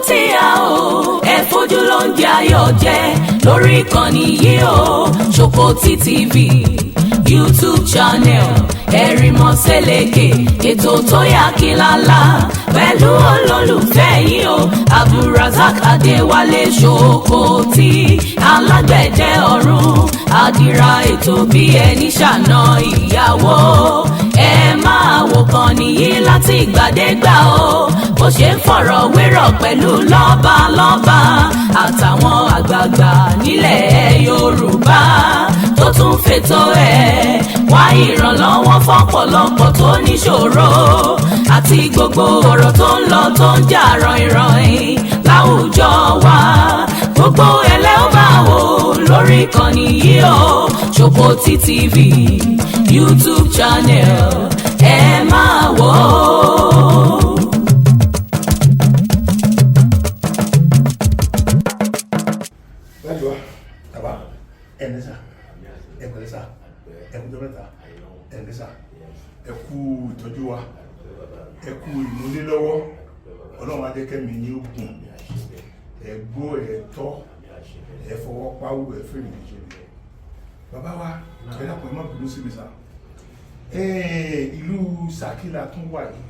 Ṣòkòtì a ò ẹ fojú ló ń jẹ ayọ̀ jẹ lórí ìkànnì yìí o. Ṣòkòtì TV YouTube channel, Ẹ̀rìmọ̀sẹ̀lẹ̀kẹ̀, ètò tó yà kí lálá pẹ̀lú olólùfẹ́ yìí o, Abdulrasaq Adéwálé Ṣòkòtì, alágbẹ̀dẹ ọ̀run, àdìrà ètò bí ẹni ṣàna ìyàwó. Ẹ máa wò kàn nìyí láti ìgbàdégbà o, bó ṣe ń fọ̀rọ̀ wérọ̀ pẹ̀lú lọ́balọ́ba àtàwọn àgbààgbà nílẹ̀ Yorùbá, tó tún fètò ẹ̀ wá ìrànlọ́wọ́ fọ́pọ̀lọpọ̀ tó níṣòro, àti gbogbo ọ̀rọ̀ tó ń lọ tó ń jà ràìnràìn láwùjọ wa. Gbogbo ẹlẹ́ ó máa wò lórí ìkànnì yìí o, Ṣòkòtì TV YouTube channel, ẹ máa wò ó. Láti wá, bàbá, ẹ ní sà, ẹ pẹ̀lẹ́ sà, ẹ kú jọ́ mẹ́ta, ẹ ní sà, ẹ kú ìtọ́jú wa, ẹ kú ìmúlélọ́wọ́. Ọlọ́run á jẹ́ kẹ́mi yín ó gùn, ẹ gbó, ẹ tọ́, ẹ fọwọ́ páwó, ẹ fèrè ìjọba. Bàbá wa, ẹ dákun, ẹ má bínú sí mi sà. Ìlú Ṣakí la tún wà yìí,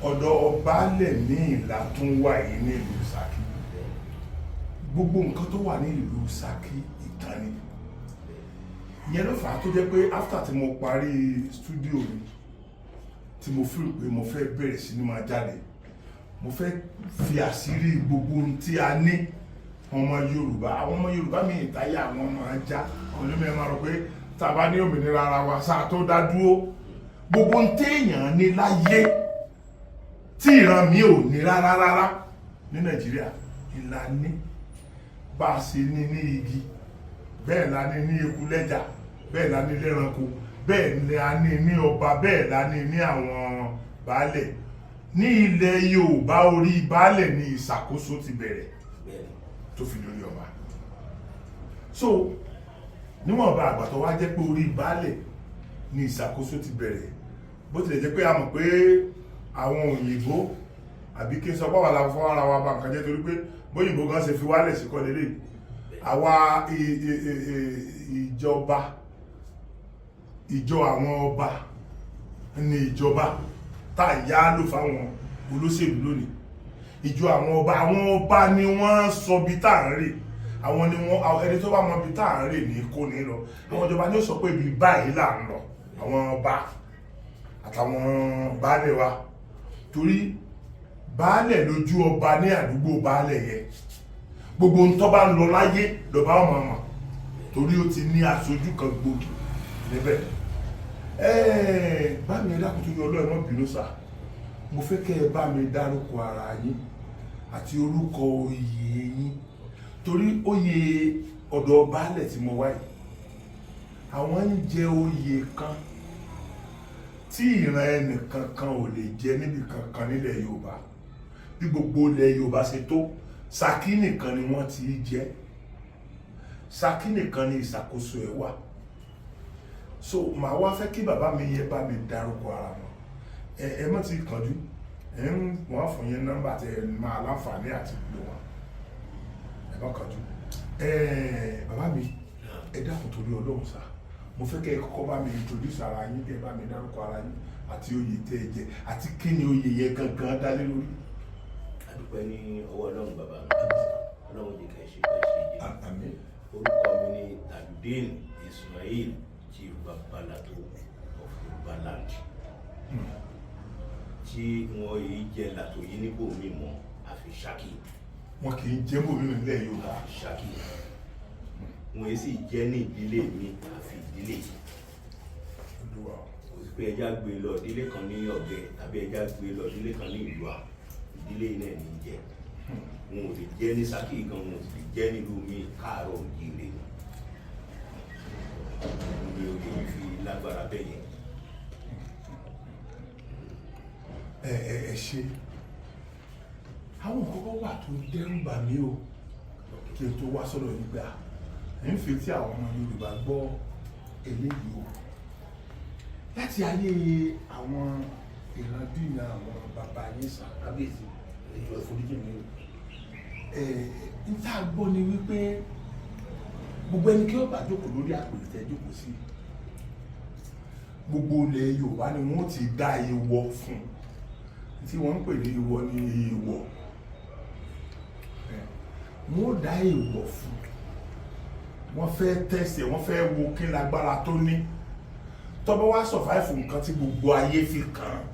ọ̀dọ̀ baálẹ̀ míì la tún wà yìí ní ìlú Ṣakí. Gbogbo nǹkan tó wà ní ìlú Ṣakí, ìtàn ni. Ìyẹn ló fà á tó jẹ́ pé after tí mo parí studio mi, tí mo feel pé mo fẹ́ bẹ̀rẹ̀ sí ní máa jáde, mo fẹ́ fi àṣírí gbogbo ohun tí a ní ọmọ Yorùbá. Àwọn ọmọ Yorùbá mi, ìtayà àwọn máa já, àwọn onímọ̀ máa rò pé tá a bá ní òmìnira ara wa sáà tó dá dúró, gbogbo ohun téèyàn ní láyé tí ìran mi ò ní rárá rárá ní Nàìjíríà ìlà ní. Bá a ṣe ní ní igi, bẹ́ẹ̀ la ní ní eku lẹ́jà, bẹ́ẹ̀ la ní lẹ́ranko, bẹ́ẹ̀ ni a ní ní ọba, bẹ́ẹ̀ la ní ní àwọn baálẹ̀ ní ilẹ̀ Yorùbá. Orí baálẹ̀ ní ìṣàkóso ti bẹ̀rẹ̀ tó fi lórí ọba. So níwọ̀nba àgbà tó wá jẹ́ pé orí baálẹ̀ ní ìṣàkóso ti bẹ̀rẹ̀, bó tilẹ̀ jẹ́ pé a mọ̀ pé àwọn òyìnbó, àbí kí n sọ pàwọn aláwọ̀ fún ara wa bá nǹkan jẹ́, torí pé bóyìnbó gan ṣe fi wálẹ̀ sí kọ́ lélẹ̀, àwa ìjọba, ìjọ àwọn ọba ní ìjọba tá a yá lò fáwọn olóṣèlú lónìí. Ìjọ àwọn ọba, àwọn ọba ni wọ́n sọ bí tá à ń rè. Àwọn ni wọ́n, ẹni tó bá mọ bí tá à ń rè ní kó ní lọ. Àwọn ìjọba ní ó sọ pé ibi báyìí là ń lọ, àwọn ọba àtàwọn baálẹ̀ wa, torí baálẹ̀ lójú ọba ní àdúgbò baálẹ̀ yẹn. Gbogbo ń tó bá ń lọ láyé lọ́ba ọmọ ọmọ, torí ó ti ní aṣojú kan gbòógì níbẹ̀. Bá mi, ẹ dákun, tó yọ ọlọ́ọ̀, mọ́ bínú sà, mo fẹ́ kẹ́ ẹ bá mi dárúkọ ara yín àti orúkọ oyè yín, torí oyè ọ̀dọ̀ baálẹ̀ tí mo wá yìí, àwọn ń jẹ oyè kan tí ìran ẹnìkankan ò lè jẹ níbi kankan nílẹ̀ Yorùbá. Bí gbogbo ilẹ̀ Yorùbá ṣe tó, Ṣakí nìkan ni wọ́n ti jẹ, Ṣakí nìkan ni ìṣàkóso ẹ̀ wà. So màá wá fẹ́ kí bàbá mi yẹ bá mi dárúkọ ara wọn. Ẹ má ti kánjú, ẹ ń wọ́n fún yín nọ́mbà tẹ ẹ máa láǹfààní àti pè wọ́n. Ẹ má kánjú. Ẹ bàbá mi, ẹ dákun, torí Ọlọ́run sá, mo fẹ́ kẹ́ ẹ kọ́kọ́ bá mi introduce ara yín, kẹ́ ẹ bá mi dárúkọ ara yín àti oyè tẹ́ ẹ jẹ, àti kí ni oyè yẹn gangan dá lé lórí. A dúpẹ́ ní ọwọ́ Ọlọ́run. Bàbá mi, Ọlọ́run jẹ́ kẹ́ ṣe kẹ́ ṣe jẹ́. Àmín. Orúkọ mi ni Tajudeen Ismail, Chief Babalato of Yorùbá land, tí wọ́n yìí jẹ́ làtò yìí níbò mí mọ́ àfi Ṣakí. Wọn kì í jẹ́ bòmí nílẹ̀ Yorùbá. Àfi Ṣakí. Wọ́n yìí sì jẹ́ ní ìdílé mi àfi ìdílé yìí. Olúwa. Kò sí pé ẹja gbé lọ ìdílé kan ní Ọ̀gẹ́ tàbí ẹja gbé lọ ìdílé kan ní ìlú à ìdílé yìí náà ní í jẹ. Wọn ò lè jẹ́ ní Ṣakí gan, wọn ò sì lè jẹ́ nílùú mi. Káàárọ̀ òjìrè ni oyè yìí fi lágbára bẹ́ẹ̀ yẹn. Ẹ ṣe. Àwọn nǹkan kan wà tó dẹ́rù bà mí o kí n tó wá sọ́dọ̀ yìí gbà ń fi tí àwọn ọmọ Yorùbá gbọ́ eléyìí o. Láti ayé àwọn ìrandíran àwọn bàbá yín sà, Kábíyèsí. Ẹjọ́, ìforíjì mi. N tá a gbọ́ ni wípé gbogbo ẹni kí ó bá jókòó lórí àpèrè tẹ́ jókòó sí, gbogbo ilẹ̀ Yorùbá ni wọ́n ti dá ìwọ̀ fún. Tí wọ́n ń pè ní ìwọ̀ ní ìwọ̀, wọ́n dá ìwọ̀ fún. Wọ́n fẹ́ tẹ̀sẹ̀, wọ́n fẹ́ wo kí lágbára tó ní tọ́bọ̀ wá survive nǹkan tí gbogbo ayé fi kàn án.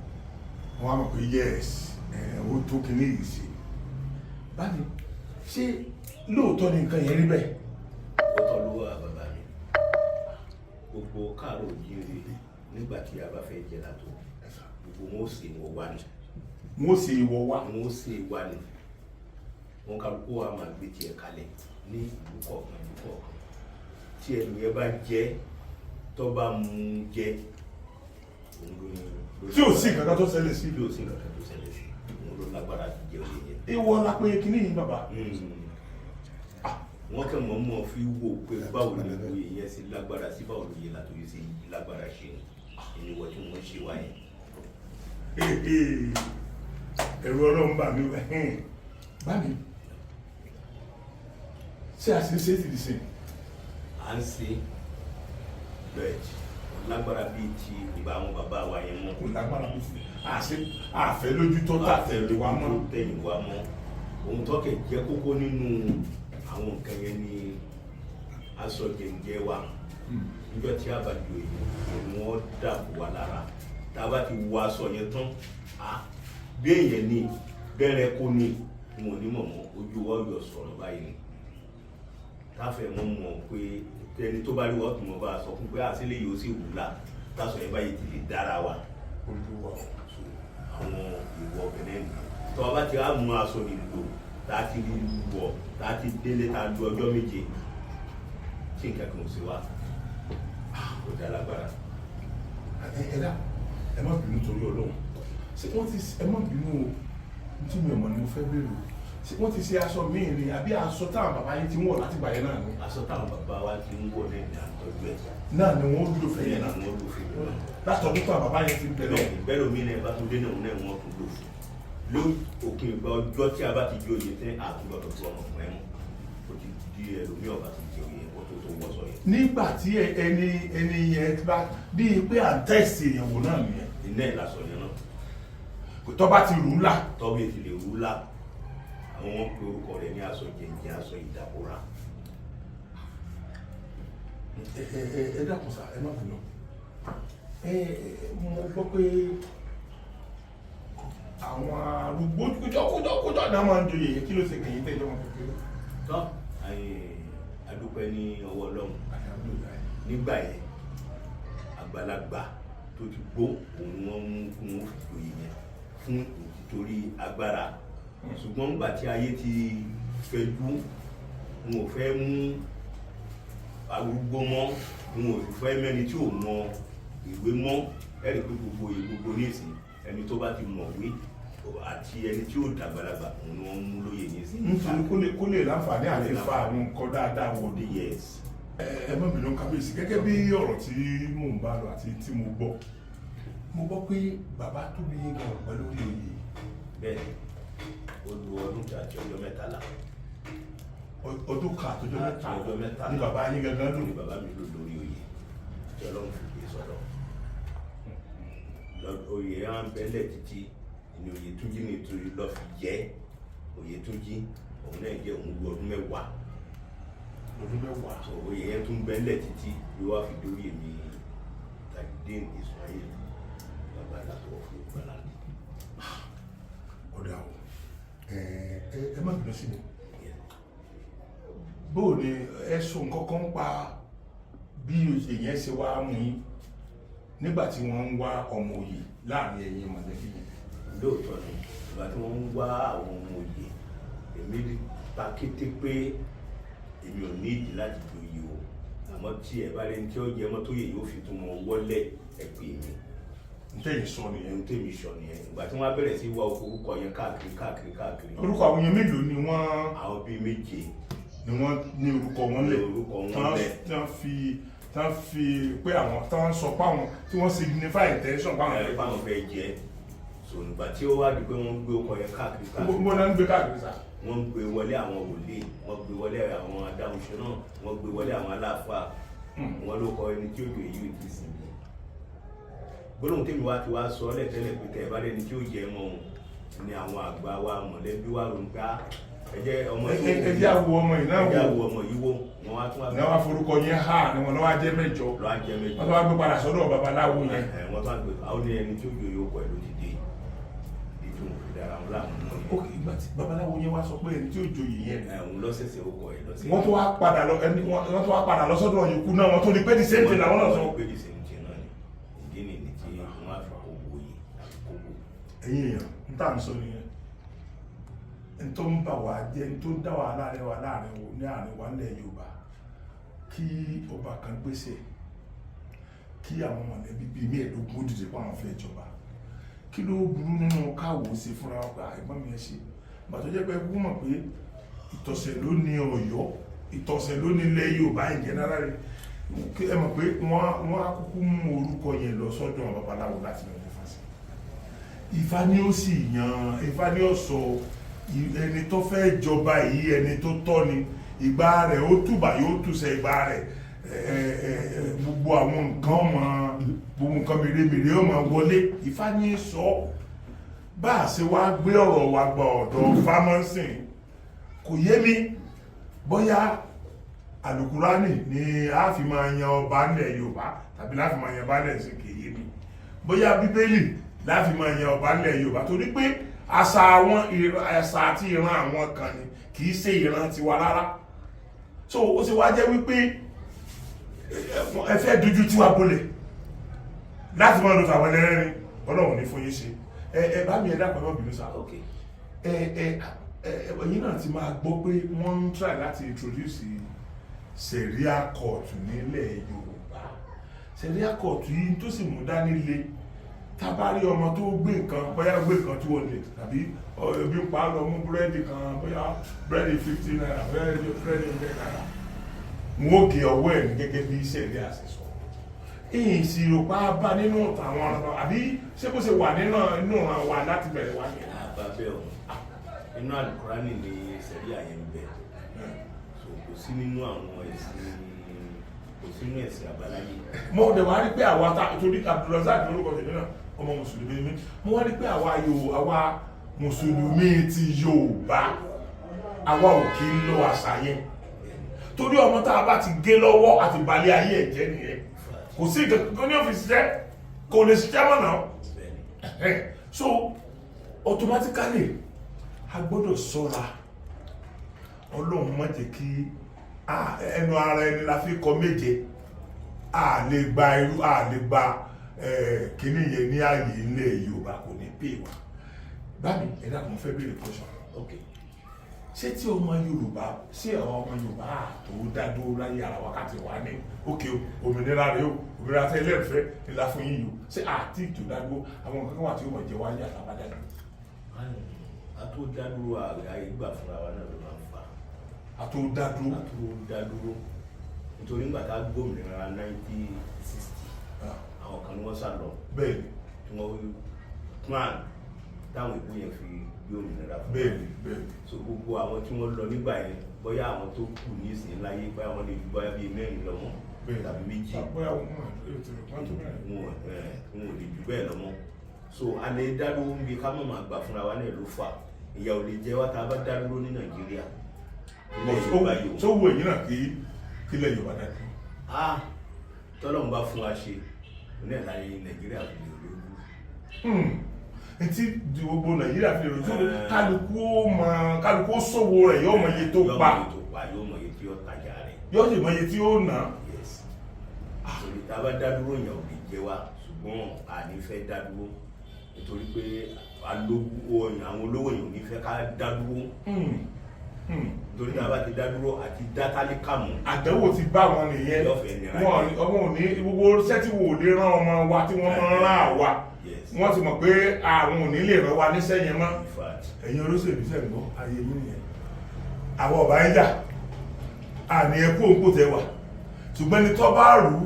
Wọ́n á mọ̀ pé yes, ó tó kíní yìí ṣe báyìí. Ṣé lóòótọ́ ni nǹkan yẹn rí bẹ́ẹ̀? Ó tọ́ ló wà, bàbá mi. Gbogbo káàró òjíire, nígbà tí a bá fẹ́ jẹ látò, gbogbo wọn ó sì wọ wá ní. Wọ́n sì ìwọ̀ wá. Wọn ó sì wá ní. Wọn kálukú wa máa gbé tiẹ̀ kalẹ̀ ní ìlú kọ̀ọ̀kan, ìlú kọ̀ọ̀kan. Tí ẹnu yẹn bá jẹ́, tó bá mú un jẹ, òun ló ní. Tí ò sí nǹkan kan tó ṣẹlẹ̀ sí. Tí ò sí nǹkan kan tó ṣẹlẹ̀ sí, òun ló lágbára ti jẹ oyè yẹn. Ìwọ la pé kíní yìí, bàbá. Wọ́n kàn mọ́ mọ́ fi wò pé báwo ni oyè yẹn ṣe lágbára sí, báwo lóye látòyè ṣe lágbára ṣe ní ìwọ tí wọ́n ṣe wáyé. Ẹ̀rù Ọlọ́run bà mí. Bá mi, ṣé a sì ń ṣe é ti di sìn? À ń ṣe bẹ́ẹ̀, lágbára bíi ti ìgbà àwọn bàbá wa yẹn mọ́. Kò lágbára bí ti àṣẹ àfẹ́ lójú tó tà tẹ̀lé wa mọ́. Tẹ̀yìn wa mọ́. Ohun tó kẹ̀ jẹ́ kókó nínú àwọn nǹkan yẹn ni aṣọ jẹ̀ǹjẹ̀ wa. Níjọ́ tí a bá ju èyí ni wọ́n dàbò wa lára. Tá a bá ti wọ aṣọ yẹn tán, a bí èèyàn ní bẹ́rẹ̀ kó ní wọn ò ní mọ̀ mọ́. Ojú wa yọ sọ̀rọ̀ báyìí ni táfẹ̀ mọ́ mọ̀ pé ẹni tó bá rí wọ́n tún mọ̀ bá a sọ fún pé àṣìlẹ̀ yìí ó sì wù la táṣọ yẹn báyìí ti lè dára wa. Olúwa o. So àwọn ìwọ ọbẹ̀rẹ̀ nìyẹn. Tó a bá ti á mú aṣọ ní lò, tá a ti rí wọ̀, tá a ti délé, tá a lu ọjọ́ 7 tí nǹkan kan ò sí wa, kò dá lágbára. Ẹ dá, ẹ má bínú torí Ọlọ́run. Ṣé wọ́n ti, ẹ má bínú o, tí mi ò mọ̀ ni mo fẹ́ béèrè o, ṣé wọ́n ti ṣe aṣọ míì ni àbí aṣọ táwọn bàbá yín ti ń wọ̀ láti gbà yẹn náà ni? Aṣọ táwọn bàbá wa ti ń wọ̀ náà ní àtọ́jú ẹ̀. Náà ni wọ́n lò fẹ́ yẹn náà náà? Wọ́n lò fún mi náà. Látọ̀dún táwọn bàbá yẹn ti ń bẹ̀rẹ̀. Bẹ́ẹ̀ ni, bẹ́ẹ̀ lómi náà bá tún dé náà, òun náà wọ́n tún lò fún ló òpin ìgbà ọjọ́ tí a bá ti joyè tẹ́ àtúgbọ̀dọ̀ tó ọmọkùnrin mọ́. Ó ti di ẹlòmíì ọba ti joyè ẹ̀kọ́ tó tó wọ́sọ yẹn. Nígbà tí ẹni yẹn bá bíi pé à ń tẹ̀sí èèyàn wò náà nìyẹn. Iná ẹ̀ lásọ yẹn náà. Kò tọ́ bá ti rù ú là. Tọ́bí ti lè rú là, àwọn wọn pe orúkọ rẹ̀ ní aṣọ jẹ̀ǹjẹ̀, aṣọ ìdàbòrà. Ẹ dákun sá, ẹ má bínú. Ẹ mo gbọ́ pé àwọn arúgbó kújọkújọkújọ náà máa ń joyè yẹn. Kí ló ṣe kẹyìn tẹ́jọ́ wọn kékeré? Tọ́ adúpẹ́ ní ọwọ́ Ọlọ́run. Alhamdulillah. Nígbà yẹn, àgbàlagbà tó ti gbó òun ni wọ́n mú kí wọ́n fi joyè yẹn fún ìtorí agbára. Ṣùgbọ́n nígbà tí ayé ti fẹjú, wọn ò fẹ́ mú arúgbó mọ́, wọn ò sì fẹ́ mẹ́ni tí ò mọ ìwé mọ́. Ẹ̀rí pé gbogbo oyè gbogbo nísìn, ẹni tó bá ti mọ̀wé àti ẹni tí ó dàgbàlagbà, òun ni wọ́n mú lóyè nísìn. Nítorí kó lè láǹfààní àti fa àwọn nǹkan dáadáa wọlé. Yes. Ẹ má bínú, kábíyèsí. Gẹ́gẹ́ bí ọ̀rọ̀ tí mò ń bá lọ àti tí mo gbọ́, mo gbọ́ pé bàbá tó bí yín gan pẹ̀lú orí oyè. Bẹ́ẹ̀, ó lu ọdún kan àti ọjọ́ 13. Ọdún 1 àtọjọ́ 3. Ọjọ́ 13. Ní bàbá yín gangan lò. Ní bàbá mi lò lórí oyè tí Ọlọ́run fi gbé sọ́dọ̀. Oyè yẹn ń bẹ́lẹ̀ títí ní oyè túnjí nítorí lọ́ fi jẹ́ oyè túnjí. Òun náà jẹ́, òun lu ọdún 10. Ọdún 10. So oyè yẹn tún bẹ́lẹ̀ títí ló wá fi dórí èmi, Tajudeen Ismail, bàbá látọwọ́ fún Yorùbá. Ọ̀dà o, ẹ ẹ ẹ má bínú sí mi. Bóò ni ẹ sọ nǹkan kan pa bí oyè yẹn ṣe wá mú yín nígbà tí wọ́n ń wá ọmọ oyè láàrin ẹ̀yin mọ̀lẹ́bí yẹn? Lóòótọ́ ni. Ìgbà tí wọ́n ń wá àwọn ọmọ oyè, èmi ta kété pé èmi ò ní ìdí láti joyè o, àmọ́ tí ẹ bá lẹ́ni tí ó jẹ mọ́ tó yẹ yóò fi tún mọ wọlé, ẹ pè mí. Ntẹ́yìn sọ nìyẹn. Ohun tèmi sọ nìyẹn. Ìgbà tí wọ́n á bẹ̀rẹ̀ sí wá orúkọ yẹn káàkiri káàkiri káàkiri. Orúkọ àwọn èèyàn mélòó ni wọ́n? Àwọn bíi méje. Ni wọ́n ní orúkọ wọn lẹ̀? Ní orúkọ wọn lẹ̀. Tán fi pé àwọn tán sọ pé àwọn tí wọ́n signify intention pé àwọn ẹ báwọn fẹ́ jẹ. So nígbà tí ó wá di pé wọ́n ń gbé ọkọ̀ yẹn káàkiri káàkiri, Mo náà ń gbé káàkiri sá. Wọ́n ń gbé wọlé àwọn wòlíì, wọ́n gbé wọlé àwọn adáhunṣe náà, wọ́n gbé wọlé àwọn aláàfáà. Wọ́n ló kọ ẹni tí ó jò èyí ò tí ì sinmi. Gbólóhùn tèmi wá ti wá sọ ọ́ lẹ́tẹ́lẹ̀ pé tẹ̀ bá lẹ́ni tí ó jẹ mọ́ òun ni àwọn àgbà wa, mọ̀lẹ́bí wa rò ń gbá ẹ jẹ́ ọmọ Ẹ jẹ́ àwọ ọmọ yìí náà ẹ jẹ́ wò. Àwọ ọmọ yìí wò, wọ́n wá tún wá Ní wọ́n wá forúkọ yẹn hà ní wọn lọ́wọ́ jẹ́ 8. Lọ́wọ́ jẹ́ 8. Wọ́n tó wá gbé padà sọ́dọ̀ babaláwo yẹn. Ẹ wọ́n tún wá gbé àwọn ní ẹni tí ó jò yóò kọ ẹ ló ti dé ètò òfin dára wọn láàmú mọ́ yẹn. Ok, ìgbà tí babaláwo yẹn wá sọ pé ẹni tí ó joyè yẹn, Ẹ òun lọ́sẹ̀sẹ̀ ó kọ ẹ lọ́sẹ̀. wọ́n tó wá padà lọ sọ́dọ̀ yòókù náà, wọ́n tó ní pé the same thing làwọn náà sọ. Wọ́n pé the same thing náà ni. Ìdí nìyí tí wọ́n á fi kó bo yìí àfi kó bo. Ẹ̀yin èèyàn, n tà ń sọ nìyẹn, n tó ń bà wá jẹ́, n tó ń dá wàhálà rẹ wà láàrin wo ní àárín wa nílẹ̀ Yorùbá, kí ọba kan gbèsè, kí àwọn mọ̀lẹ́bí bíi 15 dìde pa àwọn fẹ́ jọba, kí ló burú nínú káwò ṣe fúnra wa pé àìgbọ́n mi ẹ ṣe gbà tó jẹ́ pé kú mọ̀ pé ìtọ̀sẹ̀ ló ní Ọ̀yọ́, ìtọ̀sẹ̀ ló ní ilẹ̀ Yorùbá in general. Ẹ mọ̀ pé wọ́n á kúkú mú orúkọ yẹn lọ sọ́dọ̀ àwọn babaláwo láti lọ fún fásitì. Ifá ni ó sì yan, Ifá ni ó sọ ẹni tó fẹ́ jọba yìí, ẹni tó tọ́ ni. Ìgbà rẹ̀ ó túbà, yóò túṣẹ ìgbà rẹ̀, ẹ ẹ ẹ gbogbo àwọn nǹkan mọ, gbogbo nǹkan mèremère ó máa wọlé. Ifá ní sọ bá a ṣe wá gbé ọ̀rọ̀ wa gba ọ̀dọ̀ fámọ́sìn. Kò yé mi bóyá alukurani ni a fi máa yan ọba nílẹ̀ Yorùbá tàbí láfi máa yan baálẹ̀ sí. Kì í yé mi bóyá Bíbélì láfi máa yan ọba nílẹ̀ Yorùbá, torí pé àṣà àwọn àṣà àti ìran àwọn kan ni, kì í ṣe ìran tiwa rárá. So ó sì wá jẹ́ wípé ẹ fẹ́ dojú tiwa bolẹ̀ láti máa lo tàwọn ẹlẹ́rìn. Ọlọ́run ní fún yín ṣe. Ẹ bá mi, ẹ dákun, ẹ má bínú sá. Ẹ ẹ ẹ ẹ̀yin náà ti máa gbọ́ pé wọ́n ń try láti introduce Sharia court nílẹ̀ Yorùbá. Sharia court yìí tó sì mú dání le, tábàárí ọmọ tó gbé nǹkan, bóyá gbé nǹkan 200 tàbí ebi ń pa á, lọ mú búrẹ́dì kan, bóyá búrẹ́dì 50 naira, búrẹ́dì 100 naira, wọn ó gé ọwọ́ ẹ̀ ní gẹ́gẹ́ bí Sharia ṣe sọ. Èyí sì rò pa bá nínú àwọn ọ̀rọ̀, àbí ṣé bó ṣe wà nínú inú ìran wa láti bẹ̀rẹ̀ wá ní. Àbá bẹ́ẹ̀ o, inú alukurani ni sẹ̀ríà yẹn ń bẹ. So kò sí nínú àwọn ẹ̀sìn, kò sí nínú ẹ̀sìn àbáláyé. Mo dẹ̀ wá rí pé àwa ta, torí Abdulrasaq lórúkọ tèmi náà, ọmọ mùsùlùmí ni mí, mo wá rí pé àwa yóò, àwa mùsùlùmí ti Yorùbá, àwa ò kí ń lo àṣà yẹn, torí ọmọ tá a bá ti gé lọ́wọ́ àti balẹ̀ ayé ẹ̀ jẹ́ nìyẹn. Kò sí nǹkan kan ní ọ́fíìsì jẹ́, kò lè ṣiṣẹ́ mọ́ náà. So automatically a gbọ́dọ̀ ṣọ́ra. Ọlọ́run má jẹ́ kí ẹnu ara ẹni la fi kọ méje. A lè gba irú, a lè gba kíní yẹn ní ààyè ilẹ̀ Yorùbá, kò ní pè wá. Bámi, ẹ dákun, fẹ́ béèrè question. Ṣé tí ọmọ Yorùbá, ṣé àwọn ọmọ Yorùbá tó dádúró láyé ara wákàtí wà ní òkè o, òmìnira rẹ o, òmìnira tẹ ẹlẹ́fẹ́ ńlá fún yín yìí o, ṣé àti tó dádúró, àwọn nǹkan kan wà tí ó mọ̀ jẹ́ wáyé àtàbá dádúró? A tó dádúró, ààrẹ gbà fúnra wa náà ló máa ń fà. Àtó dádúró. A tó dádúró, nítorí nígbà tá a gbòmìnira 1960, àwọn kan ní wọ́n sá lọ tí wọ́n plan táwọn ìbò yẹn fi gbé òmìnira fún wa. bẹ́ẹ̀ni bẹ́ẹ̀ni So gbogbo àwọn tí wọ́n lọ nígbà yẹn, bóyá àwọn tó kù ní ìsìn láyé, bóyá wọ́n lè ju bóyá bíi mẹ́rin lọ mọ́ tàbí méjì. Bóyá wọn mọ̀ ètò wọn tó bẹ̀rẹ̀. Wọn ò lè ju bẹ́ẹ̀ lọ mọ́. So a lè dádúró níbi ká má máa gbà fúnra wa náà ló fà. Ìyà ò lè jẹ wá tá a bá dádúró ní Nàìjíríà, ilẹ̀ Yorùbá yìí o. Tó wù èyí náà kí kílẹ̀ Yorùbá dádúró? Ah, tọ́lọ́run bá fún wa ṣe ní ẹ̀ka Nàìjíríà fi lè lójú. Etí di gbogbo Nàìjíríà fi lè rojú, kálukú ó mọ, kálukú ó ṣòwò rẹ̀, yóò mọ iye tó Yóò pa. mọ iye tó pa, yóò mọ iye tí ó tajà rẹ̀. Yóò sì mọ iye tí ó ná. Yes, torí tá a bá dádúró, yẹn ò lè jẹ wá, ṣùgbọ́n a ní fẹ́ dádúró nítorí pé alówó, àwọn olówó yẹn ò ní fẹ́ ká dádúró, nítorí tá a bá ti dádúró àti dá tálíkà mọ̀. Àdánwò ti bá wọn nìyẹn. Yóò fẹ́ nira. Wọn ọmọ ò ní gbogbo iṣẹ́ tí wò lè rán ọmọ wa tí wọ́n máa ń rán àwa, wọ́n ti mọ̀ pé àwọn ò ní lè rán wa níṣẹ́ yẹn mọ́. In fact. Ẹ̀yin olóṣèlú, sẹ̀ ń gbọ́ ayé mi nìyẹn. Àwọn ọ̀bá ń jà àní ẹkú òǹkó tẹ wà, ṣùgbọ́n ẹni tó bá rù ú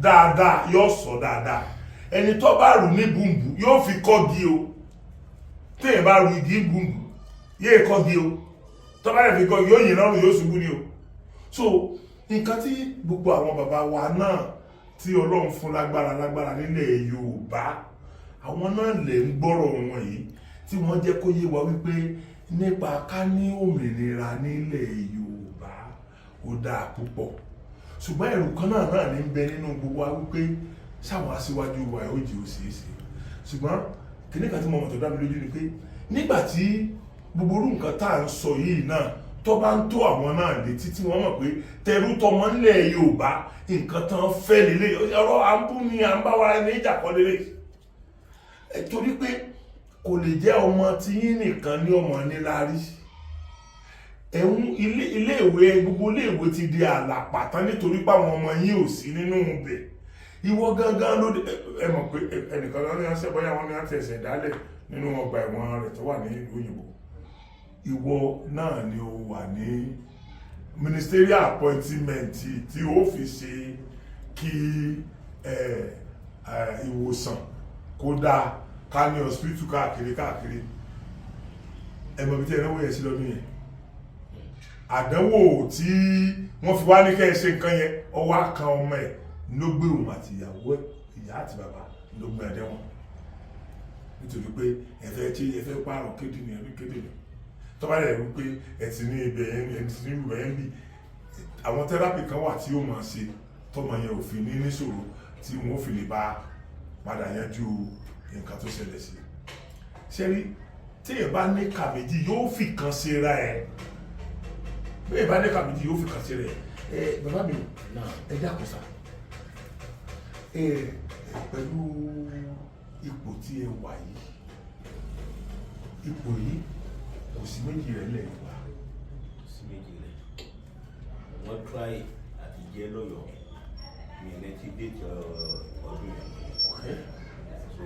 dáadáa yóò sọ dáadáa, ẹni tó bá rù ní bùnbù yóò fi kọ́gi o. bá ru igi gbùngbù yéé kọ́gi o, tó bá rẹ̀ fi kọ́gi yóò yìn lọ́rùn, yóò ṣubú ni o. So nǹkan tí gbogbo àwọn bàbá wa náà tí Ọlọ́run fún lágbára lágbára nílẹ̀ Yorùbá, àwọn náà lè ń gbọ́rọ̀ wọn yìí tí wọ́n jẹ́ kó yé wa wípé nípa ká ní òmìnira nílẹ̀ Yorùbá, ó dáa púpọ̀. Ṣùgbọ́n ẹ̀rù kan náà ní ń bẹ nínú gbogbo wa wípé sáwọn aṣíwájú wa yóò jẹ́ òṣèṣe. Ṣùgbọ́n kìnnì kan tí mo mọ̀ tó dá mi lójú ni pé nígbà tí gbogbo orú nǹkan tá à ń sọ yìí náà tó bá ń tó àwọn náà létí, tí wọ́n mọ̀ pé tẹrú tọmọ ńlẹ̀ Yorùbá, nǹkan tán fẹ́ lélẹ̀, ọ̀rọ̀ à ń bú ni à ń bá wa ní ìjà kọ́ lélẹ̀ ẹ, torí pé kò lè jẹ́ ọmọ tí yín nìkan ní ọmọ níláárí. Ẹ̀hún iléèwé, gbogbo iléèwé ti di àlàpà tán nítorí pé àwọn ọmọ yín ò sí nínú ibẹ̀. Ìwọ gangan ló dé. Ẹ mọ̀ pé ẹnìkan ló ní ọ̀sẹ̀, bóyá wọ́n ní wọ́n ti ẹ̀sẹ̀ dálẹ̀ nínú ọgbà ẹ̀wọ̀n rẹ̀ tó wà ní ìlú òyìnbó. Ìwọ náà ni ó wà ní ministerial appointment tí ó fi ṣe kí ẹ ẹ ìwòsàn kó dáa, ká ní hospital káàkiri káàkiri. Ẹ mọ̀ bí tí ẹ náwó yẹn sí lọ́dún yẹn, àdánwò tí wọ́n fi wá ní kẹ́ ẹ ṣe nǹkan yẹn, ọwọ́ kan ọmọ ẹ̀ ló gbé òun àti ìyàwó ẹ̀, ìyá àti bàbá ló gbé ẹ̀dẹ́wọ̀n, nítorí pé ẹ fẹ́ tí ẹ fẹ́ pààrọ̀ kídìní ẹbí kídìní. Tó bá yẹ wípé ẹ ti ní ibẹ̀ yẹn, ẹ ti ní ibẹ̀ yẹn, bí àwọn therapy kan wà tí ó máa ṣe tọmọ yẹn ò fi ní níṣòro, tí wọn ò fi lè bá padà yanjú nǹkan tó ṣẹlẹ̀ sí. Ṣẹ́rí, téèyàn bá ní kà méjì, yóò fi kan ṣera ẹ̀. Bẹ́ẹ̀ bá ní kà méjì, yóò fi kan ṣera ẹ̀. Ẹ bàbá mi o, ẹ dákun sá, ẹ pẹ̀lú ipò tí ẹ wà yìí, ipò yìí kò sí méjì rẹ̀ lẹ́yìn wa. Sí méjì rẹ̀. Wọ́n try àti jẹ́ lọ́yọ̀ọ́ ní ẹni tí date ọdún yẹn. So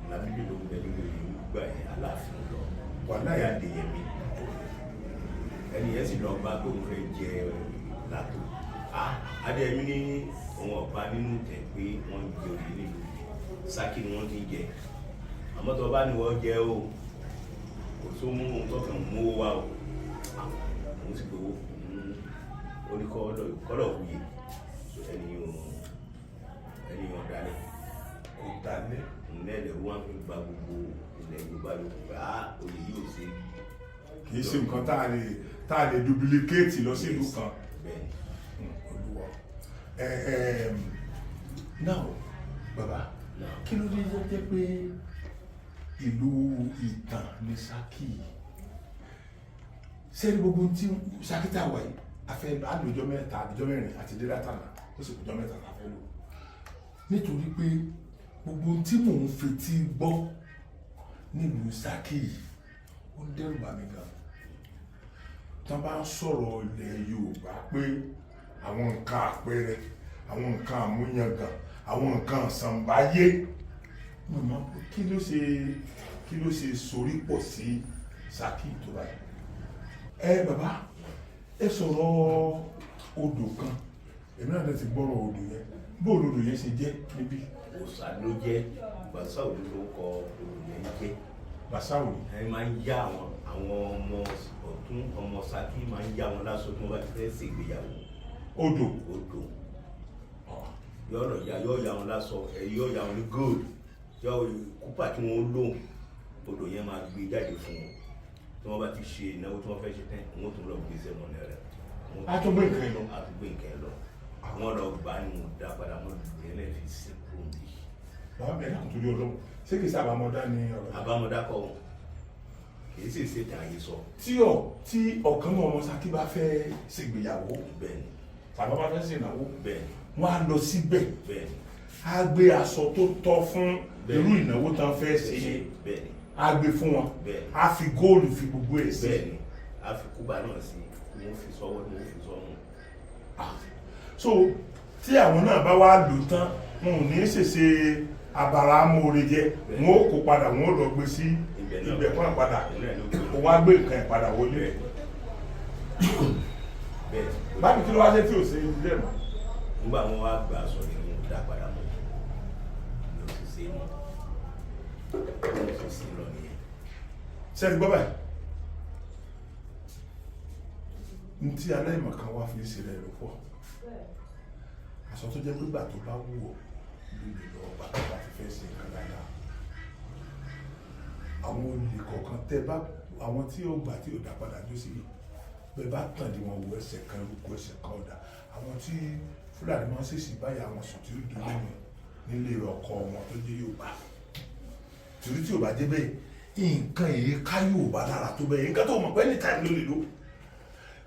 Lámídì ló ń bẹ lórí oyè gbà yẹn, Aláàfin lọ. Wàhálà. Yà Adéyẹmí, ẹni yẹn sì lọ bá pé òun fẹ́ jẹ Látò. Ah, Adéyẹmí ní òun ọba nínú tẹ̀ pé wọ́n jẹ oyè nílùú Ṣakí ni wọ́n ti ń jẹ, àmọ́ tó bá ní wọ́n jẹ o, kò tó mú ohun tó kàn mú owó wá o. Ah, òun sì gbowó, òun ó ní kọ́lọ̀ wuyè. So ẹni yóò dalẹ̀. Kò dalẹ̀. Nílẹ̀ wọn fi gba gbogbo ilẹ̀ Yorùbá yòókù pé ah, oyè yìí ò ṣe. Kì í ṣe nǹkan tá a lè duplicate lọ sí ìlú kan. Bẹ́ẹ̀ ni. Olúwa ẹ ẹ now, bàbá, Now. kí ló dé tó jẹ́ pé ìlú ìtàn ní Ṣakí? Sẹ́ni gbogbo tí Ṣakí tá a wà yìí, a fẹ́ àlòjọ́ 3, àlòjọ́ 4 àti dé látànà, ó sì kújọ́ 3 tá a fẹ́ lò, nítorí pé gbogbo tí mò ń fetí gbọ́ nílùú Ṣakí yìí, ó ń dẹ́rù bà mí gan. Tí wọ́n bá ń sọ̀rọ̀ ilẹ̀ Yorùbá pé àwọn nǹkan àpẹẹrẹ, àwọn nǹkan àmúyangàn, àwọn nǹkan àsànbáyé, mo mọ̀ pé kí ló ṣe sorí pọ̀ sí Ṣakí tó báyìí. Ẹ bàbá, ẹ sọ̀rọ̀ odò kan, èmi náà dẹ̀ ti gbọ́rọ̀ odò yẹn. Bó odò yẹn ṣe jẹ́ níbí? Òòṣà ló jẹ́. Bàṣáwò ló kọ odò yẹn jẹ́. Bàṣáwò? Ẹ máa ń yá àwọn ọmọ ọ̀tún, ọmọ Ṣakí máa ń yá wọn láṣọ tí wọ́n bá ti fẹ́ ṣègbéyàwó. Odò? Odò yóò lọ ya, yóò ya wọn láṣọ ẹ, yóò ya wọn ní gold, yóò kúpà tí wọ́n lò, odò yẹn máa gbé jáde fún wọn. Tí wọ́n bá ti ṣe ìnáwó tí wọ́n fẹ́ ṣe tán, wọ́n tún lọ gbé sẹ́nu ọ̀nà rẹ̀. Á tún gbé nǹkan yẹn lọ. Á tún gbé nǹkan yẹn lọ. Wọ́n lọ gbà á ní wọn dá padà, wọ́n lù yẹn lẹ́ẹ̀ fi sìnkú bí. Bàbá mi, ẹ̀dá kò torí Ọlọ́run, ṣé kìí sábà mọ́dá ní ọ̀rọ̀ yìí? Àbámọ̀dá kọ́ wọn, kì í sì ṣe tàn yìí sọ. Tí ọ̀kan náà ọmọ Ṣakí bá fẹ́ ṣègbéyàwó Bẹ́ẹ̀ ni. tàbí bá fẹ́ ṣènáwó, Bẹ́ẹ̀ ni. wọ́n á lọ síbẹ̀, Bẹ́ẹ̀ ni. á gbé aṣọ tó tọ́ fún irú ìnáwó tán fẹ́ ṣe, Bẹ́ẹ̀ ni. á gbé fún wọn, Bẹ́ẹ̀ ni. á fi góòlù fi gbogbo ẹ̀ sí. Bẹ́ẹ̀ ni, a fi kúbà náà sí, wọ́n fi sọ́wọ́, wọ́n fi sọ́rùn. So tí àwọn náà bá wá lò tán, wọn ò ní ṣèṣe abara amóore jẹ, wọn ó kó padà, wọn ó lọ gbé sí Ibẹ̀ náà. ibẹ̀ kan padà. Ibẹ̀ náà ló gbé. Ó wá gbé nǹkan ẹ̀ padà wọlé. Bẹ́ẹ̀. Báyìí, kí ló wá ṣe tí ò ṣe ilé mọ́? Nígbà wọn wá gbà sọ ni wọn dá padà mọ́ ní o sì ṣe mọ́, ní o sì ṣe lọ nìyẹn. Ṣé ẹ ti gbọ́ báyìí? Ní tí aláìmọ̀ kan wá fi ń ṣe rẹ̀ ló pọ̀. Aṣọ tó jẹ́ pé gbà tó bá wù ọ́ ló lè lọ gbà tó bá ti fẹ́ ṣe nǹkan dáadáa. Àwọn olè kọ̀ọ̀kan tẹ́ bá àwọn tí ó gbà tí ò dá padà jó sí, bẹ́ẹ̀ bá tàn dí wọn wo, ẹsẹ̀ kan eruku, ẹsẹ̀ kan ọ̀dà. Àwọn tí Fúlàní máa ń ṣèṣì báyà wọn sùn tí ó dùn nínú nílé ọkọ wọn tó jẹ́ Yorùbá, torí tí ò bá jẹ́ bẹ́ẹ̀, nǹkan èyí ká Yorùbá lára tó bẹ́ẹ̀, nǹkan tó mọ̀ pé anytime ló lè lò.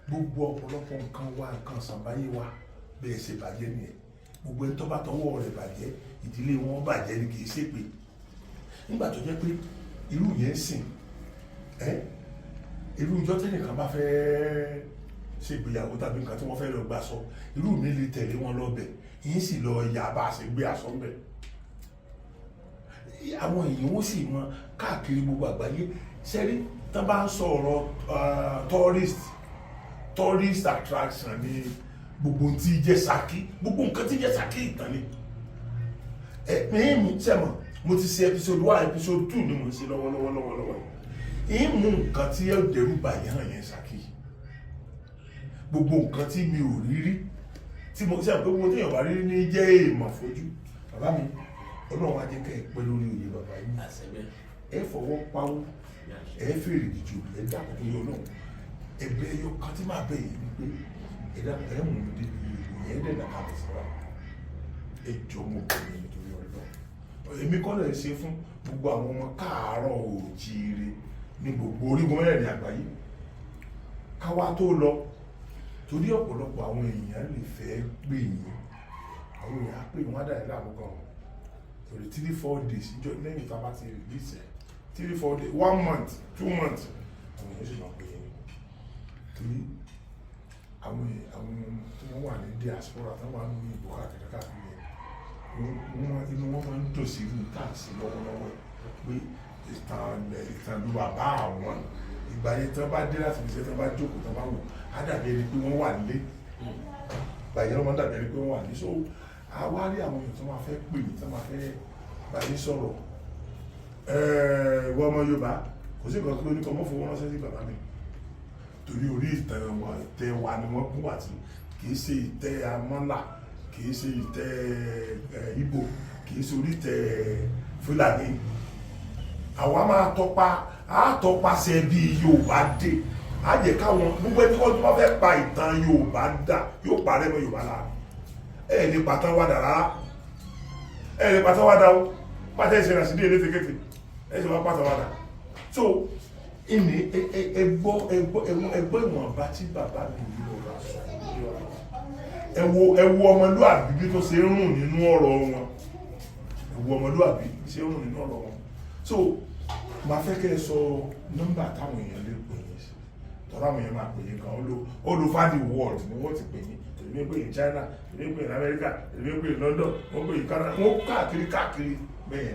Gbogbo ọ̀pọ̀lọpọ̀ nǹkan wa, nǹkan ṣàǹbáyé wa, bẹ́ẹ̀ ṣe bàjẹ́ nìyẹn. Gbogbo ẹni tó bá tọwọ́ rẹ̀ bàjẹ́, ìdílé wọn bàjẹ́ ni, kì í ṣèpè. Nígbà tó jẹ́ pé irú yẹn ń sìn ẹ́, irú ìjọ tẹ́nìkan bá fẹ́ ṣègbéyàwó tàbí nǹkan tí wọ́n fẹ́ lọ gbà sọ, irú mi lè tẹ̀lé wọn lọ́bẹ̀ yín, sì lọ yà bá a ṣe gbé aṣọ ńbẹ̀. Àwọn èèyàn wọ́n sì mọ káàkiri gbogbo àgbáyé. Sẹ́rí tán bá ń sọ ọ̀rọ̀ tourist attraction ní gbogbo ohun tí jẹ́ Ṣakí, gbogbo nǹkan tí jẹ́ Ṣakí, ìtàn ni. Ẹ mi sẹ́mọ̀, mo ti ṣe episode 1, episode 2 ni mo ń ṣe lọ́wọ́lọ́wọ́ lọ́wọ́lọ́wọ́ yìí. Ń mú nǹkan tí yóò dẹ́rù bà yẹn hàn yẹn. Ṣakí, gbogbo nǹkan tí mi ò rí rí, tí mo sẹ́mọ̀ pé gbogbo téèyàn bá rí rí ní jẹ́ èèmọ̀ fojú. Bàbá mi, Ọlọ́run á jẹ́ kẹ́ ẹ pẹ́ lórí oyè bàbá yín. Àṣẹbẹ́. Ẹ fọwọ́ pawó, ẹ fèrè jìjù. Ẹ dákun tó yọ náà, ẹgbẹ́ ẹyọ kan tí máa bẹ̀ yìí ni pé ẹ dákun, ẹ mú mi débi ìyẹn dẹ̀ dàkà bẹ̀ sọ́ra. Ẹ jọ, mo bẹ̀ yín nítorí Ọlọ́run. Èmi kọ́ lè ṣe fún gbogbo àwọn ọmọ káàárọ̀ oòjíire ní gbogbo orígun mẹ́rẹ̀ẹ̀rin àgbáyé káwá tó lọ, torí ọ̀pọ̀lọpọ̀ àwọn èèyàn lè fẹ́ pè yín. Àwọn èèyàn á pè wọ́n, á dà yín láàmú gan, torí 3-4 days ìjọ lẹ́yìn tá a bá ti release ẹ̀, 3-4 days, one month, 2 months, àwọn èèyàn sì máa pè yín, torí àwọn tí wọ́n wà ní diaspora, tí wọ́n wà ní ìbò káàkiri káàkiri yẹn, inú wọn máa ń dùn sí irú tá à ń ṣe lọ́wọ́lọ́wọ́ pé ìtàn ìlú bàbá àwọn. Ìgbà yẹn, tí wọ́n bá dé láti fi ṣe, tí wọ́n bá jókòó, tí wọ́n bá wò, á dàbí ẹni pé wọ́n wà nílé. Ìgbà yẹn, wọ́n máa ń dàbí ẹni pé wọ́n wà ní. So àwa rí àwọn èèyàn tó máa fẹ́ pè mí, tó máa fẹ́ bá yín sọ̀rọ̀. Ìwọ ọmọ Yorùbá, kò sí nǹkan tó ní kọ́ mọ́ fowó ránṣẹ́ sí bàbá mi, torí orí ìtàn wa, ìtẹ́ wa ni wọ́n gún wà tí kì í ṣe ìtẹ́ amọ́là, kì í ṣe ìtẹ́ Ìgbò, kì í ṣe orí ìtẹ́ Fúlàní. Àwa máa tọpa, á tọpasẹ̀ bí Yorùbá dé, á jẹ́ káwọn gbogbo ẹni tó bá fẹ́ pa ìtàn Yorùbá dà, yóò parẹ́ mọ́ Yorùbá lára. Ẹ ní pàtàn wádà rárá, ẹ ní pàtàn wádà o. Pàtàn ìṣẹ̀lẹ̀ àṣìdí elétekéte, ẹ sì wá pàtàn wádà. So ìní ẹ gbọ́, ẹ gbọ́, ẹ gbọ́ ìwọ̀nba tí bàbá mi yìí lọ bá sọ. Ẹ wo, ẹ wo ọmọlúàbí bí tó ṣe ń rùn nínú ọ̀rọ̀ wọn. Ẹ wo ọmọlúàbí bí ṣe ń rùn nínú ọ̀rọ̀ wọn. So màá fẹ́ kẹ́ ẹ sọ nọ́mbà táwọn èèyàn lè pè yín sí, tọ́lá àwọn èèyàn máa pè yín kan all over the world ni wọ́n ti pè yín. Èmi pè yín China, èmi pè yín America, èmi pè yín London, wọ́n pè yín Canada, wọ́n káàkiri káàkiri bẹ́ẹ̀,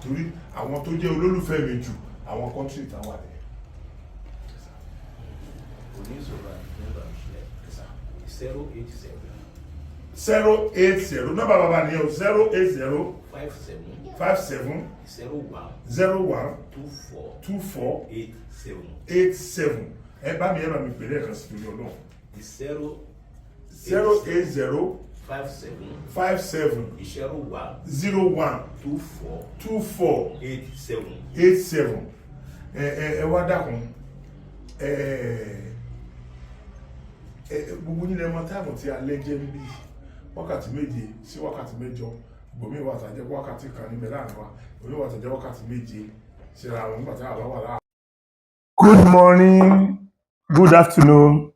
torí àwọn tó jẹ́ olólùfẹ́ mi jù, àwọn country táwọn wà nìyẹn. Kò ní ìṣòro àti nọ́mbà ìṣẹ̀lẹ̀. 080. 080, nọ́mbà bàbá nìyẹn o, 080. 57. 57. 01. 01. 24. 24. 87. 87. Ẹ bá mi pè lẹ́ẹ̀kan sí, torí Ọlọ́run. 0 080. 57. 57. 01. 01. 24. 24. 87. 87. Ẹ wá dákun, ẹ gbogbo nílẹ̀ mọ time tí alẹ́ jẹ́ níbí, wákàtí 7 sí wákàtí 8. Ìgbòmí wà tàjẹ́ wákàtí 1 níbẹ̀ láàrin wa, ìgbòmí wà tàjẹ́ wákàtí 7 síra àwọn nígbà tí àwa wà láàrin. Good morning, good afternoon,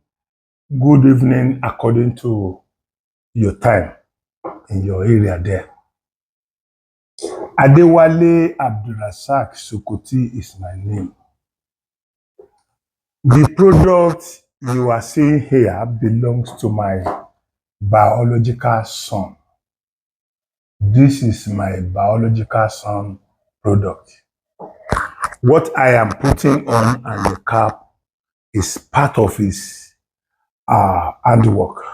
good evening, according to your time in your area there. Adewale Abdulrasaq Sokoti is my name. The product you are seeing here belongs to my biological son. This is my biological son product. What I am putting on and the cap is part of his handwork.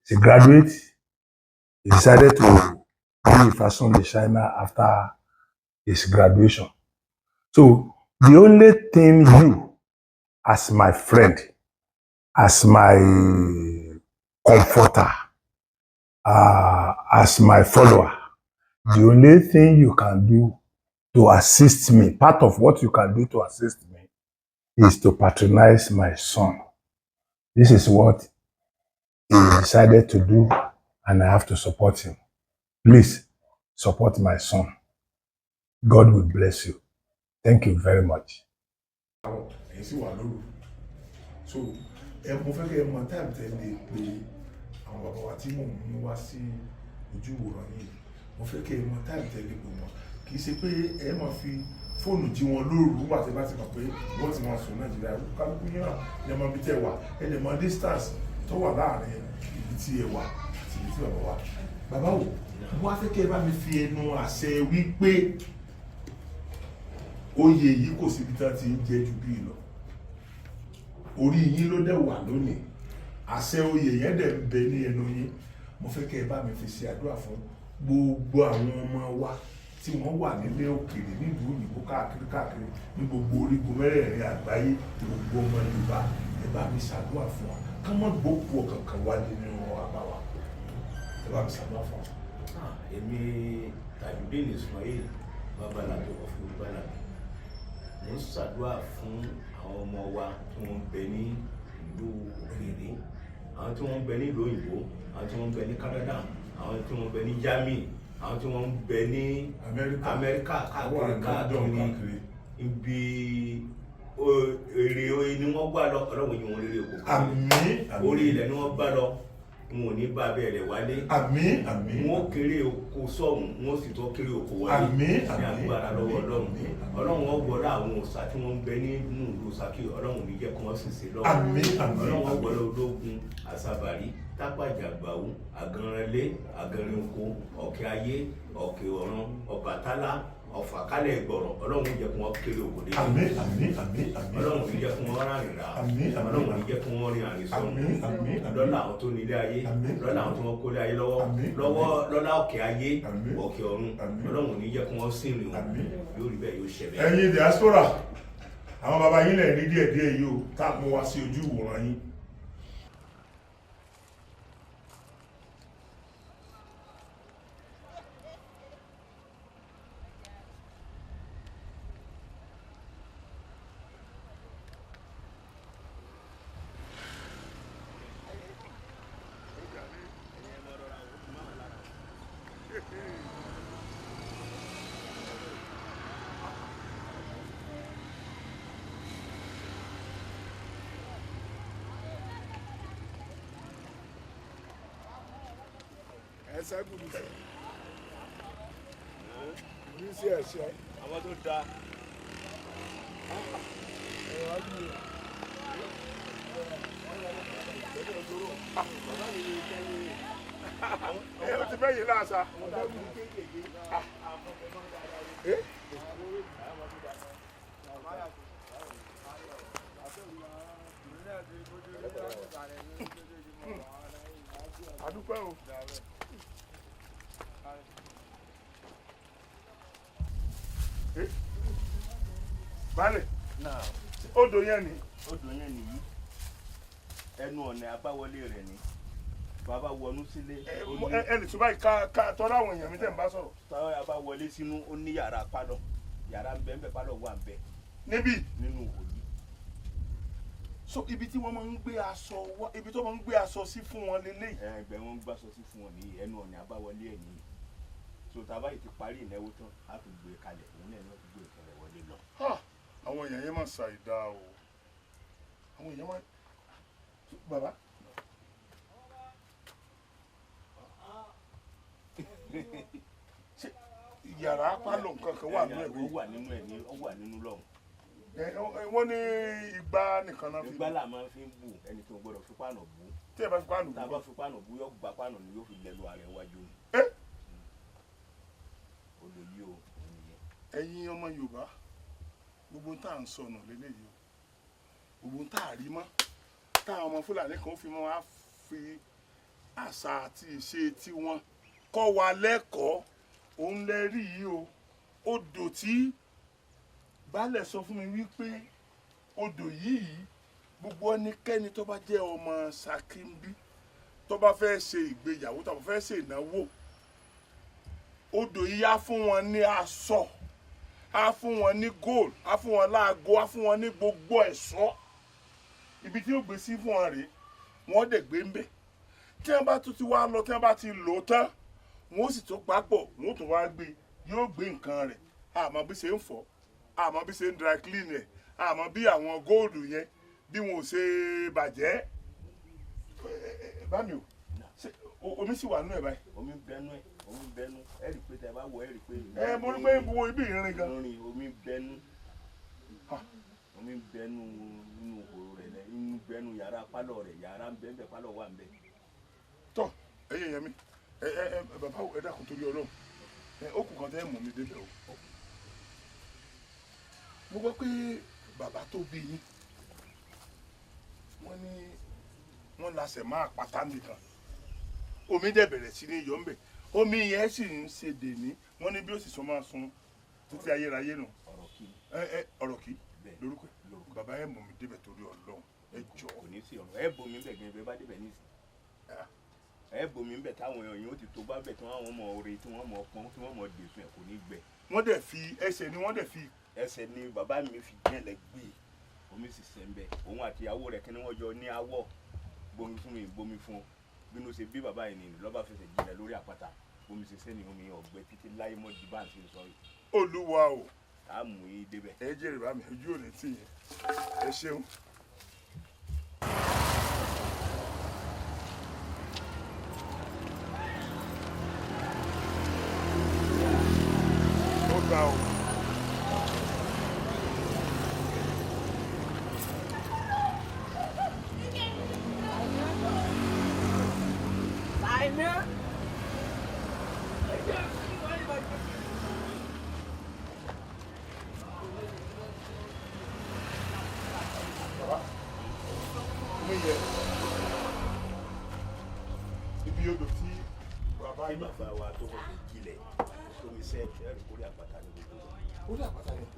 He's a graduate. He decided to be a fashion designer after his graduation. So The only thing you, as my friend, as my comforter, as my follower, the only thing you can do to assist me, part of what you can do to assist me, is to patronize my son. This is what he decided to do, and I have to support him. Please support my son. God will bless you. Thank you very much. Èyí sì wà lóru, so ẹ mo fẹ́ kẹ́ ẹ mọ time tẹ́ lè pe àwọn bàbá wa tí mò ń mú wá sí ojú ìwòran yìí. Mo fẹ́ kẹ́ ẹ mọ time tẹ́ lè pè wọ́n. Kì í ṣe pé ẹ máa fi fóònù jí wọn lóru nígbà tí ẹ bá ti mọ̀ pé wọ́n ti máa sùn. Nàìjíríà, kálukú yín náà ní ẹ mọ ibi tẹ́ wà, ẹ lè mọ distance tó wà láàrin ibi tí ẹ wà àti ibi tí bàbá wà. Bàbá wò, mo wá fẹ́ kẹ́ ẹ bá mi fi ẹnu àṣẹ wípé oyè yìí, kò síbi tí wọ́n ti ń jẹ́ ju bíi lọ. Orí yín ló dẹ̀ wà lónìí, àṣẹ oyè yẹn dẹ̀ ń bẹ ní ẹnu yín. Mo fẹ́ kẹ́ ẹ bá mi fi ṣe àdúrà fún gbogbo àwọn ọmọ wa tí wọ́n wà nílé òkèèrè, nílùú òyìnbó, káàkiri káàkiri ní gbogbo orígun mẹ́rẹ̀ẹ̀rin àgbáyé. Gbogbo ọmọ Yorùbá, ẹ bá mi ṣàdúrà fún wa, ká má gbókù ọ̀kankan wálé nínú wa bá wa. Ẹ bá mi ṣàdúrà fún wa. Ah, èmi Tajudeen Ismail Babalado of Yorùbá, mo ń ṣàdúrà fún àwọn ọmọ wa tí wọ́n ń bẹ ní ìlú òkèèrè, àwọn tí wọ́n ń bẹ ní ìlú òyìnbó, àwọn tí wọ́n ń bẹ ní Canada, àwọn tí wọ́n ń bẹ ní Germany, àwọn tí wọ́n ń bẹ ní Amẹ́ríkà, Amẹ́ríkà, àwọn káàkiri àgbàdo káàkiri káàkiri. Ibi èrè oyin ni wọ́n gbà lọ, Ọlọ́run yìí wọ́n rere kò. Àmín, àmín. Orí ilẹ̀ ni wọ́n gbà lọ, wọn ò ní bá abẹ́rẹ́ wálé. Àmín, àmín. Wọn ó kéré oko sọ́hùn, wọn ó sì tọ́ kéré oko wọlé. Àmín, ní àmín, agbára lọ́wọ́ àmín, Ọlọ́run. àmín, àmín. Ọlọ́run wọn wọlé àwọn òòṣà tí wọ́n ń bẹ nínú ìlú Ṣakí, Ọlọ́run ò ní jẹ́ kí wọ́n sì ṣe lọ́wọ́. Àmín, àmín. Ọlọ́run wọn wọlé ológun àṣàbàrí, tápàjàgbàwó, àgànrànlé, àgànrìnko, ọ̀kẹ́ ayé, ọ̀kẹ́ ọ̀run, Ọbàtálá, ọ̀fàkálẹ̀ ìgbọ̀rọ̀, Ọlọ́run jẹ́ kí wọ́n kéré oko dé. Àmín, àmín, àmín, àmín. Ọlọ́run ò ní jẹ́ kí wọ́n rárìn rà. Àmín, àmín. Ọlọ́run ò ní jẹ́ kí wọ́n rìn àrìn sọnù. Àmín, àmín, àmín. Lọ́lá àwọn tó ní ilé ayé, Àmín. lọ́lá àwọn tí wọ́n kó ilé ayé lọ́wọ́, Àmín. lọ́wọ́ lọ́lá ọ̀kẹ́ ayé, Àmín. ọ̀kẹ́ ọ̀run, Àmín. Ọlọ́run ò ní jẹ́ kí wọ́n sìn rìn wọn. Àmín. Yóò rí bẹ́ẹ̀, yóò ṣẹ bẹ́ẹ̀. Ẹ̀yin diaspora, àwọn bàbá yín lè rí díẹ̀ díẹ̀ yìí o, tá a mú wá sí ojú ìwòran yín. Ẹsẹ gbùdù sí ní sí ẹsẹ. Àwọn tó da. Ẹwà bí Ẹ o ti bẹ́ yìí láàṣà. Ẹ àdúpẹ́ o. Ẹ baálẹ̀, Náà. Odò yẹn ni. Odò yẹn nìyí, ẹnu ọ̀nà àbáwọlé rẹ̀ ni bàbá wọnú sílé. Ẹ ẹ lè tún báyìí ká tọ́lá àwọn èèyàn mi tẹ̀ ń bá sọ̀rọ̀. Táwọn yàrá wọlé sínú, ó ní yàrá pálọ̀, yàrá ń bẹ ń bẹ, pálọ̀ wà ń bẹ. Níbí? Nínú òòlù. So ibi tí wọ́n máa ń gbé aṣọ wá, ibi tó máa ń gbé aṣọ sí fún wọn lélẹ́yìí? Ẹgbẹ́ wọn ń gbàsọ sí fún wọn ní ẹnu ọ̀nà àbáwọlé ẹ̀ nìyí. So tá a bá yìí ti parí ìnáwó tán, á tún gbé kalẹ̀, òun náà ni wọ́n ti gbé kalẹ̀ wọlé lọ. Ha! Àwọn èèyàn yẹn máa ṣàìdá o, àwọn èèyàn máa bàbá. Ṣé yàrá pálọ̀ nǹkan kan wà nínú ẹ̀? Ó wà nínú ẹ̀ ní, ó wà nínú lọ́hùn. Wọ́n ní igba nìkan náà fi Ìgbà là máa fi ń bù, ẹnì kan ò gbọ́dọ̀ fi pàànà bù. Tí ẹ bá fi pálọ̀ Tá a bá fi pàànà bù, yóò gba pàànà ni, yóò fi lẹ́nu ara ẹ̀ wájú ni. Ẹ Odò yìí o, òun nìyẹn. Ẹ̀yin ọmọ Yorùbá, gbogbo tá à ń sọnù lélẹ́yìí o, gbogbo tá à rí mọ́, táwọn ọmọ Fúlàní kan fi mọ́ wá fi àṣà àti ìṣe tiwọn kọ́ wa lẹ́kọ̀ọ́, òun lẹ rí yìí o. Odò tí Baálẹ̀ sọ fún mi wípé odò yìí, gbogbo ẹnikẹ́ni tó bá jẹ́ ọmọ Ṣakí ń bí, tó bá fẹ́ ṣe ìgbéyàwó tó bá fẹ́ ṣe ìnáwó, odò yìí á fún wọn ní aṣọ, á fún wọn ní gold, á fún wọn láago, á fún wọn ní gbogbo ẹ̀ṣọ́. Ibi tí ó gbé sí fún wọn rèé, wọ́n dẹ̀ gbé ń bẹ̀. Tí wọ́n bá tún ti wá lọ, tí wọ́n bá ti lò ó tán, wọ́n ó sì tún papọ̀, wọ́n ó tún wá gbé, yóò gbé nǹkan rẹ̀. Àmọ́ bí ṣe ń fọ̀, àmọ́ bí ṣe ń dry clean ẹ̀, àmọ́ bí àwọn góòlù yẹn bí wọn ò ṣe bàjẹ́. Bá mi ò ṣe omi sì wà nínú ẹ̀ báyìí? Omi bẹnu ẹ, omi bẹnu ẹ. Rí i pé tẹ bá wọ ẹ rí i pé. Ẹ mo rí pé wo ibi ìrìn gan. Ìrìn omi bẹnu, omi bẹnu nínú òkòrò rẹ lẹ, inú bẹnu yàrá pálọ̀ rẹ, yàrá ń bẹ ń bẹ, pálọ̀ wà ń bẹ. Tọ, ẹyẹ yẹn mi, ẹ ẹ ẹ bàbá, ẹ dákun torí Ọlọ́run, ẹ ó kù kan tẹ ẹ mú mi débẹ̀ o. Mo gbọ́ pé bàbá tó bí yín, wọ́n ní wọ́n lasẹ̀ máa pátá nìkan, omi dẹ̀ bẹ̀rẹ̀ sí ní yọ̀ ń bẹ̀, omi yẹn sì ń ṣe dèní. Wọ́n ní bí ó sì sọ máa sun títí ayérayé nù. Ọ̀rọ̀ kí. Ẹ ẹ ọ̀rọ̀ kí lórúkọ ẹ. Bàbá, ẹ mú mi débẹ̀ torí Ọlọ́run, ẹ jọ. Kò ní sí ọ̀rọ̀, ẹ bomi ń bẹ̀ gẹ́gẹ́ bá débẹ̀ nísìn, ẹ bomi ń bẹ̀ táwọn èèyàn yóò ti tó bá bẹ̀ tí wọ́n mọ oore, tí wọ́n mọ pọ́n, tí wọ́n mọ dèsùn ẹ̀, kò ní gbẹ. Wọ́n dẹ̀ fi ẹsẹ̀ ni wọ́n dẹ̀ fi. Ẹsẹ̀ ni bàbá mi fi jẹ́lẹ̀ gbé, omi sì sẹ́ ń bẹ. Òun àti ìyàwó rẹ̀ kí ni wọ́n jọ ní awọ́, bomi fún mi, bomi fún ọ. Bínú ṣe bí bàbá yìí nìyí lọ́ba fẹsẹ̀ jìnlẹ̀ lórí àpáta, bomi ṣe sẹ́ni, omi ọ̀gbẹ́ títí láyé mọ́ di bá ń ṣe sọ yìí. Olúwa o! Tá a mú yín débẹ̀. Ẹ jèrè bá mi, ojú ò ní tì yín, ẹ ṣeun. Ó ga o. Bàbá, omi yẹ ibi odò tí bàbá tí yín bàbá wa tó fẹsẹ̀ jilẹ̀ tómi sẹ́ ẹ̀rí kórè àpáta ní gbogbo. Ó dé àpáta yẹn.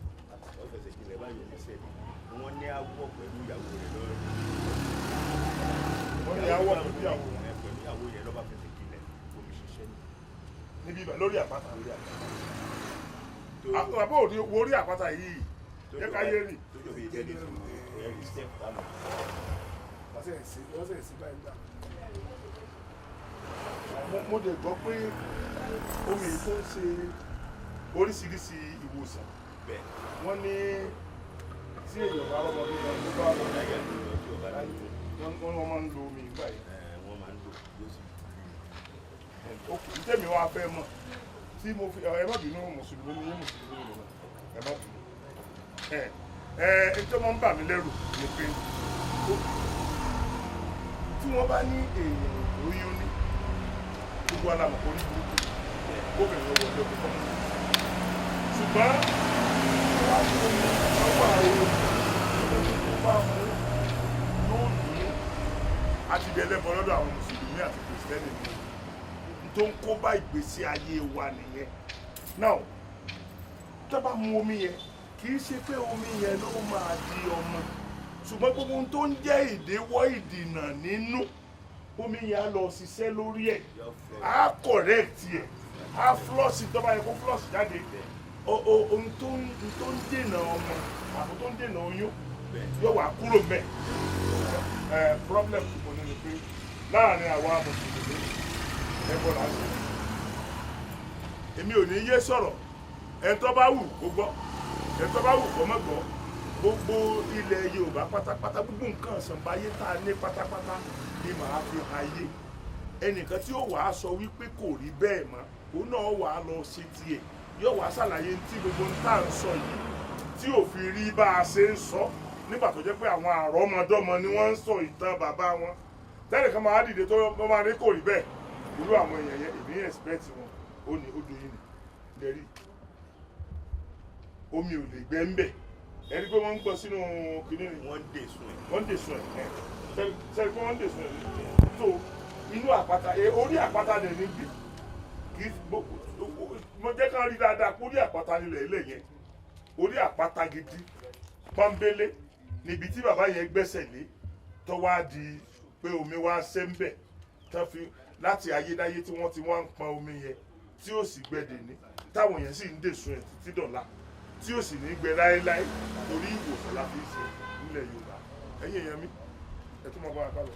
Wọ́n fẹsẹ̀ jilẹ̀ báyìí, omi sẹ́ ni wọ́n ní awọ́ pẹ̀lú ìyàwó rẹ̀ lọ́rẹ́. Wọ́n ní awọ́ pẹ̀lú ìyàwó wọn. Ẹ, pẹ̀lú ìyàwó yẹn lọ́ba fẹsẹ̀ jilẹ̀, omi ṣiṣẹ́ ni. Níbi ibà lórí àpáta. Lórí àpáta. Bàbá ò ní wo orí àpáta yìí jẹ́ ká yé rìn. Tójò fi jẹ́ ní ẹ̀rí step táwọn. Wọ́n sẹ̀ sí báyìí gbà. Mo dẹ̀ gbọ́ pé omi yìí tó ń ṣe oríṣiríṣi ìwòsàn. Bẹ́ẹ̀. Wọ́n ní tí èèyàn bá rọ́mọ bí wọn tó bá rọ Láyé àtijọ́, tí ọba lóyún, wọ́n máa ń lo omi ìgbà yìí. Ẹ̀, wọ́n máa ń lò yóò sì Ok, tẹ́mi wá fẹ́ mọ̀ tí mo fi, ẹ má bínú, mùsùlùmí ni yín, mùsùlùmí ni mo, ẹ má bínú. Ẹ ẹ ẹ tó máa ń bà mí lẹ́rù ni pé tí wọ́n bá ní èèyàn lóyún ní gbogbo alamọ̀ kò ní burúkú gómìnà wọlé ọkọ̀ fún mi, ṣùgbọ́n wọ́n á fún mi ọwọ́ àwọn tó bá mú yóò lóyún àti ìdẹ́lẹ́bọ lọ́dọ̀ àwọn mùsùlùmí àti kìrìsìtẹ́nì ni tó ń kó bá ìgbésí ayé wa nìyẹn. Now, tó bá mu omi yẹn, kì í ṣe pé omi yẹn ló máa di ọmọ, ṣùgbọ́n gbogbo ohun tó ń jẹ́ ìdíwọ́, ìdìnà nínú, omi yẹn á lọ ṣiṣẹ́ lórí ẹ̀, á correct ẹ̀, á flush tó bá yẹ kó flush jáde. Ohun tó ń dènà ọmọ àbò, tó ń dènà oyún, yóò wá kúrò mẹ́. Ẹ problem tí mo ní ni pé láàrin àwa mùsùlùmí, ẹbọ là ń ṣe. Èmi ò ní yé sọ̀rọ̀, ẹni tó bá wù kó gbọ́, ẹni tó bá wù kó má gbọ́. Gbogbo ilẹ̀ Yorùbá pátápátá, gbogbo nǹkan ìṣẹ̀ǹbáyé tá a ní pátápátá ni màá fi hàn ayé. Ẹnìkan tí ó wàá sọ wípé kò rí bẹ́ẹ̀ mọ́, òun náà wàá lọ ṣe tiẹ̀, yóò wàá ṣàlàyé tí gbogbo ń tà ń sọ yìí tí ò fi rí bá a ṣe ń sọ, nígbà tó jẹ́ pé àwọn àrọ́mọdọ́mọ ni wọ́n ń sọ ìtàn bàbá wọn. Tẹ́nìkan máa dìde tó máa ní kò rí bẹ́ẹ̀, irú àwọn èèyàn yẹn, èmi expect wọn. Ó ní odò yìí ni lẹ́rí, omi ò lè gbẹ ń bẹ̀. Ẹ rí pé wọ́n ń gbọ́ sínú kinní ni. Wọ́n ń dè sùn ẹ̀. Wọ́n ń dè sùn ẹ̀, sẹ́ni pé wọ́n ń dè sùn ẹ̀ tó inú àpáta ẹ, orí àpáta dẹ̀ ní bí kì í mo jẹ́ ká rí dáadáa kó orí àpáta nílẹ̀ ilẹ̀ yẹn. Orí àpáta gidi pọ́nbélé níbi tí bàbá yẹn gbẹ́sẹ̀ lé, tó wá di pé omi wá ṣẹ́ ń bẹ̀ tán fi láti ayédáyé tí wọ́n ti wá ń pọn omi yẹn, tí ó sì gbẹ dèní, táwọn yẹn sì ń dèsùn ẹ̀ títí dọ̀la, tí ó sì ní gbẹ láéláé, torí ìwòsàn la fi ń ṣe nílẹ̀ Yorùbá. Ẹ̀yin èèyàn mi, ẹ tún máa bá wa ká lọ.